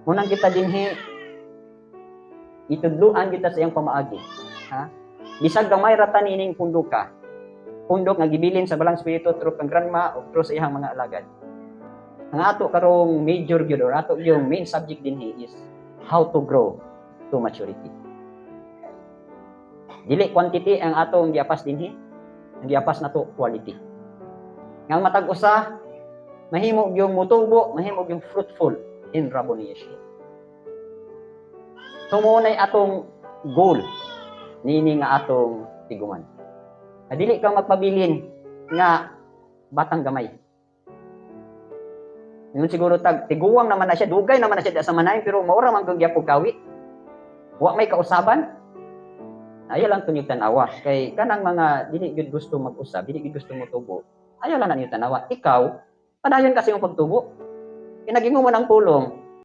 Munang kita dinhi itudluan kita sa iyang pamaagi. Ha? Bisag gamay ra ta niining punduka. Pundok nga gibilin sa Balaang Espiritu through kang grandma o through sa iyang mga alagad. Ang ato karong major gyud or ato yung main subject dinhi is how to grow to maturity. Dili quantity ang atong giapas dinhi. Ang giapas nato, quality. Nga ang matag usa mahimo yung mutubo, mahimo yung fruitful in Rabboni Yeshua. So mao nay atong goal nini nga atong tiguman. Na dili ka magpabilin nga batang gamay. Ingon siguro tag tiguang naman na siya, dugay naman na siya sa manay, pero maura man gyud gyapon kawi. Wa may kausaban. Ayaw lang tunyog tanawa kay kanang mga dili gyud gusto mag-usab, dili gyud gusto motubo. Ayaw lang na ninyo tanawa. Ikaw, padayon kasi yung pagtubo. Kinagingo mo ng pulong.